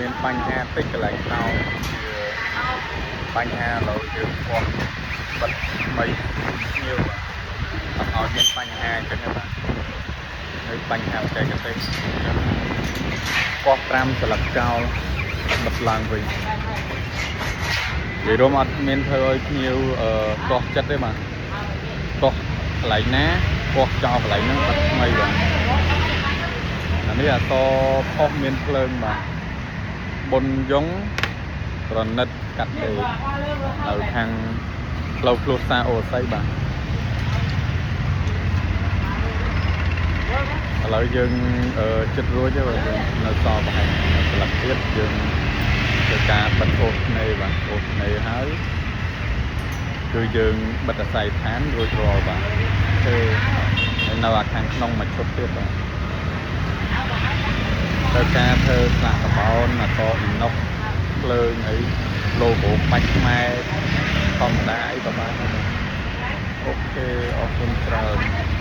មានបញ្ហាតិចកន្លែងក្រោមជាបញ្ហាឥឡូវយើងគាស់បិទថ្មីភ្ញៀវបាទអត់ឲ្យមានបញ្ហាអញ្ចឹងទេបាទហើយបញ្ហាបច្ចេកទេសអញ្ចឹងគាស់5ស្លឹកចោលបិទឡើងវិញនិយាយរួមអត់មានធ្វើឲ្យភ្ញៀវអឺទាស់ចិត្តទេបាទទាស់កន្លែងណាគាស់ចោលកន្លែងហ្នឹងបិទថ្មីបាទអានេះអក្សរផុសមានភ្លើងបាទបុនយងប្រណិតកាត់ដេរនៅខាងផ្លូវភ្លោះសាអូស័យបាទឥឡូវយើងអឺចិត្តរួចហើយបាទយើងនៅសល់ប្រហែលមួយស្លឹកទៀតយើងធ្វើការបិទអូសធ្នេបាទអូសធ្នេហើយគឺយើងបិទអាស័យដ្ឋានរួចរាល់បាទគឺនៅអាខាងក្នុងមួយឈុតទៀតបាទ ត្រូវការធ្វើស្លាកកាបូនអក្សរអ៊ីណុកភ្លើងអី logo ក្បាច់ខ្មែរធម្មតាអីក៏បានដែរ។ OK អរគុណច្រើន។